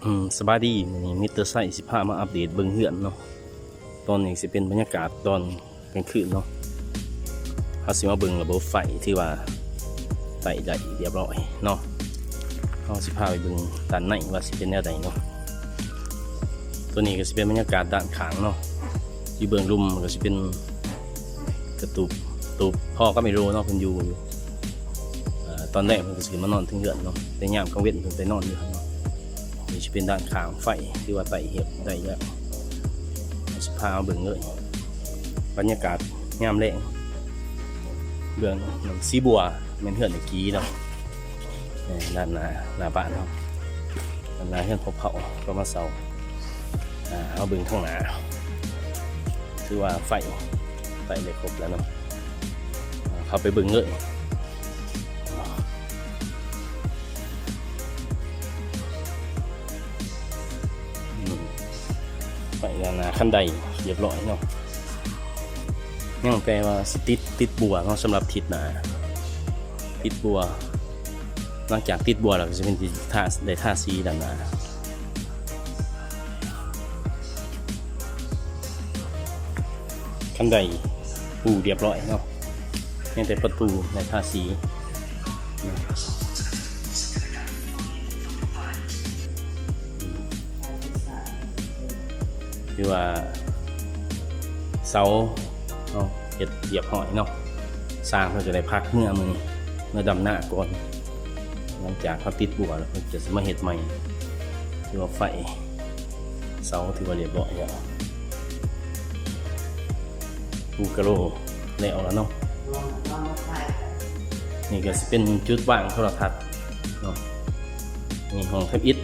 ອືມ ສະບາຍດີ ມື້ນີ້ມິດເຕີໄຊຊິພາມາອັບເດດເບິ່ງເຮືອນເນາະ. ຕອນນີ້ຊິເປັນບັນຍາກາດຕອນກາງຄືນເນາະ. ເຮົາຊິມາເບິ່ງລະບົບໄຟ ຖືວ່າໄຕ້ໄດ້ລຽບຮ້ອຍເນາະ. ເຮົາຊິພາໄປເບິ່ງດ້ານໃນວ່າຊິເປັນແນວໃດເນາະ. ຕົວນີ້ກໍຊິເປັນບັນຍາກາດດ້ານຂ້າງເນາະ. ຢູ່ເບື້ອງລຸ່ມກໍຊິເປັນກະຕູບ ຕູບພໍ່ກັບແມ່ໂລເນາະ ເພິ່ນຢູ່ ເອີ ຕອນແລງເພິ່ນກໍຊິຂຶ້ນມານອນເທິງເຮືອນເນາະ ແຕ່ຍາມກາງເວັນເພິ່ນໄປນອນຢູ່ຫັ້ນເນາະ. ນີ້ຊິເປັນດ້ານຂ້າງໄຟ ຖືວ່າໄຕ້ຮຽບໄດ້ແລ້ວ. ເຮົາຊິພາມາເບິ່ງເລີຍ ບັນຍາກາດຍາມແລງ. ເບື້ອງນັ້ນສີບົວ ແມ່ນເຮືອນໄອ້ກີເນາະ. ເອີ ດ້ານໜ້າ ໜ້າບ້ານເຮົາ ດ້ານໜ້າເຮືອນພໍ່ເຖົ້າກໍມາເຊົ່າ. ອາ ເຮົາເບິ່ງທາງໜ້າ ຖືວ່າໄຟ ໄຟໄດ້ຄົບແລ້ວເນາະ. ເຂົ້າໄປເບິ່ງເລີຍ. ອືມ ໄຟດ້ານໜ້າຄັນໄດຮຽບຮ້ອຍເນາະ. ຍັງແຕ່ວ່າຊິຕິດ ຕິດບົວເນາະ ສຳລັບທິດໜ້າ ຕິດບົວ. ຫຼັງຈາກຕິດບົວແລ້ວກໍຊິເປັນທີ່ທາ ໄດ້ທາສີດ້ານໜ້າ. ຄັນໄດປູຮຽບຮ້ອຍເນາະ ຍັງແຕ່ປະຕູໄດ້ທາສີ. ຄືວ່າເສົາເຮົາເຮັດຮຽບຮ້ອຍເນາະ. ຊ່າງເພິ່ນກໍໄດ້ພັກເມືອມື້ນີ້ ເມືອດຳນາກ່ອນ. ຫຼັງຈາກເຮົາຕິດບົວແລ້ວ ເພິ່ນກໍຊິມາເຮັດໃໝ່. ຄືວ່າໄຟ ເສົາຖືວ່າຮຽບຮ້ອຍແລ້ວ. ປູກະໂລແລ້ວລະເນາະ. ນີ້ກໍຊິເປັນຈຸດວາງໂທລະທັດເນາະ. ນີ້ຫ້ອງທຳອິດ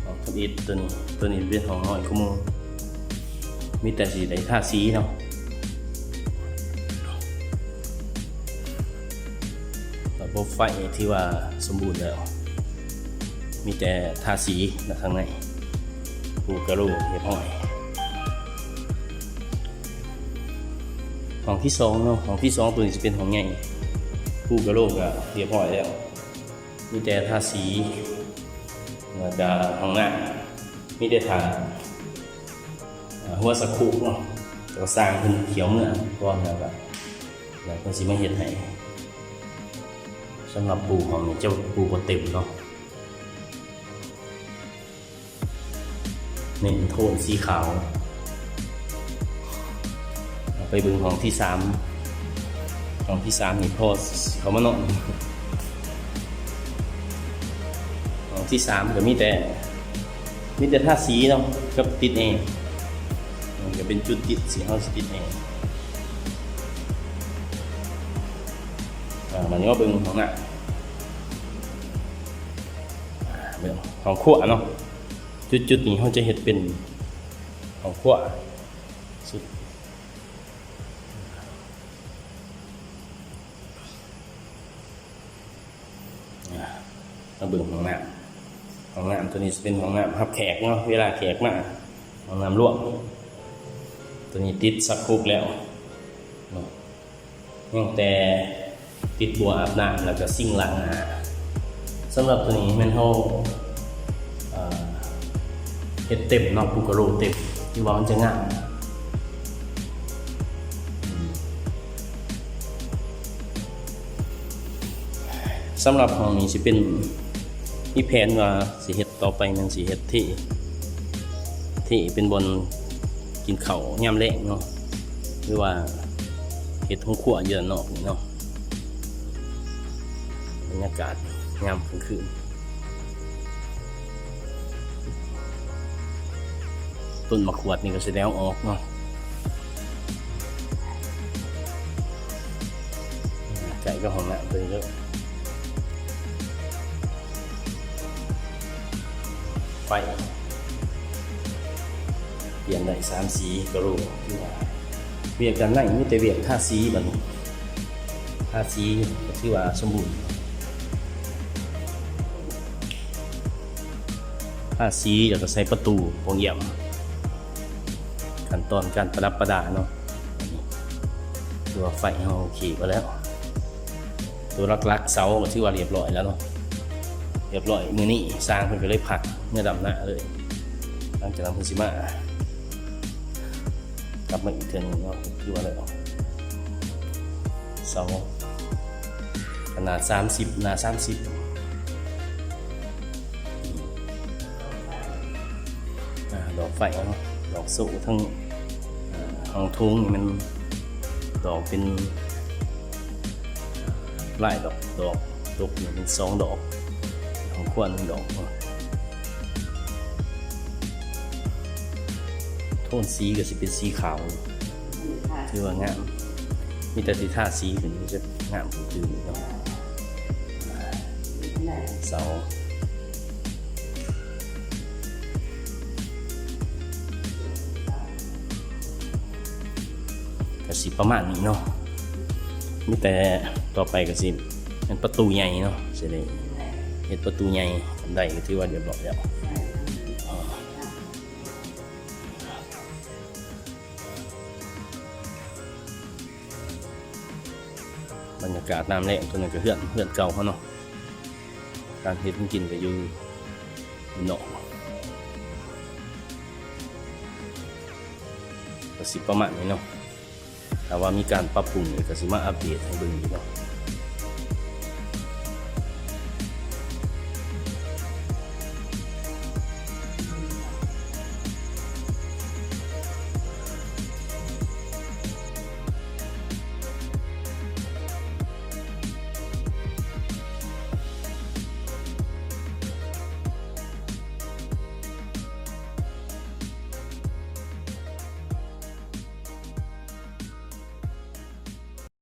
ຫ້ອງທຳອິດ. ຕົວນີ້ ຕົວນີ້ເປັນຫ້ອງນ້ອຍກວ່າໝູ່ ມີແຕ່ຊິໄດ້ທາສີເນາະ. ລະບົບໄຟຖືວ່າສົມບູນແລ້ວ ມີແຕ່ທາສີນະ ທາງໃນປູກະໂລຮຽບຮ້ອຍ. ຫ້ອງທີສອງເນາະ ຫ້ອງທີສອງ ຕົວນີ້ຊິເປັນຫ້ອງໃຫຍ່ ປູກະໂລກໍຮຽບຮ້ອຍແລ້ວ ມີແຕ່ທາສີ. ແລ້ວກໍຫ້ອງນ້ຳ ມີແຕ່ຖ້າ ເອີ ຫົວສະໂຄກເນາະ ແຕ່ວ່າຊ່າງເພິ່ນຂ້ຽວເມືອກ່ອນ ແລ້ວກໍ ແລ້ວເພິ່ນຊິມາເຮັດໃຫ້. ສຳລັບປູຫ້ອງນີ້ຈະປູບໍ່ເຕັມເນາະ ເນັ້ນໂທນສີຂາວ. ເຮົາໄປເບິ່ງຫ້ອງທີສາມ ຫ້ອງທີສາມນີ້ພໍຊິເຂົ້າມານອນ. ຫ້ອງທີສາມກໍມີແຕ່ ມີແຕ່ທາສີເນາະ ກັບຕິດແອ. ມັນກໍເປັນຈຸດຕິດ ທີ່ເຮົາຊິຕິດແອ. ອາ ບາດນີ້ມາເບິ່ງຫ້ອງນ້ຳ ອາ ເບິ່ງຫ້ອງຄົວເນາະ. ຈຸດໆນີ້ເຮົາຈະເຮັດເປັນຫ້ອງຄົວສຸດ. ມາເບິ່ງຫ້ອງນ້ຳ ຫ້ອງນ້ຳຕົວນີ້ຊິເປັນຫ້ອງນ້ຳຮັບແຂກເນາະ ເວລາແຂກມາ ຫ້ອງນ້ຳລວມ. ຕົວນີ້ຕິດຊັກໂຄກແລ້ວເນາະ ຍັງແຕ່ຕິດບົວອາບນ້ຳ ແລ້ວກໍຊິງລ້າງໜ້າ. ສຳລັບຕົວນີ້ແມ່ນເຮົາ ເອີ ເຮັດເຕັມເນາະ ປູກະໂລເຕັມ ທີ່ວ່າມັນຈະງາມ. ສຳລັບຫ້ອງນີ້ຊິເປັນ ມີແຜນວ່າຊິເຮັດຕໍ່ໄປແມ່ນຊິເຮັດເທ ເທເປັນບ່ອນກິນເຂົ້າຍາມແລງເນາະ ຫຼືວ່າເຮັດໂຮງຄົວຢູ່ດ້ານນອກນີ້ເນາະ. ບັນຍາກາດຍາມກາງຄືນ ຕົ້ນໝາກຂວດນີ້ກໍຊິໄດ້ເອົາອອກເນາະ. ໃກ້ກັບຫ້ອງນ້ຳເລີຍ ໄຟປ່ຽນໄດ້ສາມສີກະໂລ. ຖືວ່າວຽກດ້ານໃນມີແຕ່ວຽກທາສີບັດນີ້ ທາສີກໍຖືວ່າສົມບູນ. ທາສີ ແລ້ວກໍໃສ່ປະຕູປ່ອງຢ້ຽມ ຂັ້ນຕອນການປະດັບປະດາເນາະ. ຖືວ່າໄຟເຮົາໂອເຄກວ່າແລ້ວ. ຕົວຫຼັກໆ ເສົາກໍຖືວ່າລຽບຮ້ອຍແລ້ວເນາະ. ຮຽບຮ້ອຍ ມື້ນີ້ຊ່າງເພິ່ນກໍເລີຍພັກເມືອດຳນາເລີຍ. ຫຼັງຈາກນັ້ນເພິ່ນຊິມາ ກັບມາອີກເທື່ອໜຶ່ງເນາະ ຄືວ່າແລ້ວ ເສົາຂະໜາດສາມສິບ ໜ້າສາມສິບ ອ່າ ດອກໄຟເນາະ ດອກໂຊທັງ ອ່າ ຫ້ອງໂຖງນີ້ແມ່ນດອກເປັນລາຍດອກ ດອກຕົກນີ້ເປັນສອງດອກ ຫ້ອງຄົວໜຶ່ງດອກເນາະ. ໂທນສີກໍຊິເປັນສີຂາວ ຖືວ່າງາມ ມີແຕ່ຊິທາສີຂຶ້ນ ມັນຈະງາມຂຶ້ນຕື່ມອີກເນາະ. ເສົາກໍຊິປະມານນີ້ເນາະ ມີແຕ່ຕໍ່ໄປກໍຊິເປັນປະຕູໃຫຍ່ເນາະ ຊິໄດ້ເຮັດປະຕູໃຫຍ່ ບັນໄດກໍຖືວ່າຮຽບຮ້ອຍແລ້ວ. ບັນຍາກາດຍາມແລງ ຕົວນັ້ນກໍເຮືອນ ເຮືອນເກົ່າເຮົາເນາະ ການເຮັດການກິນກໍຢູ່ນອກ ກໍຊິປະມານນີ້ເນາະ. ຖ້າວ່າມີການປັບປຸງນີ້ ກໍຊິມາອັບເດດໃຫ້ເບິ່ງອີກເນາະ.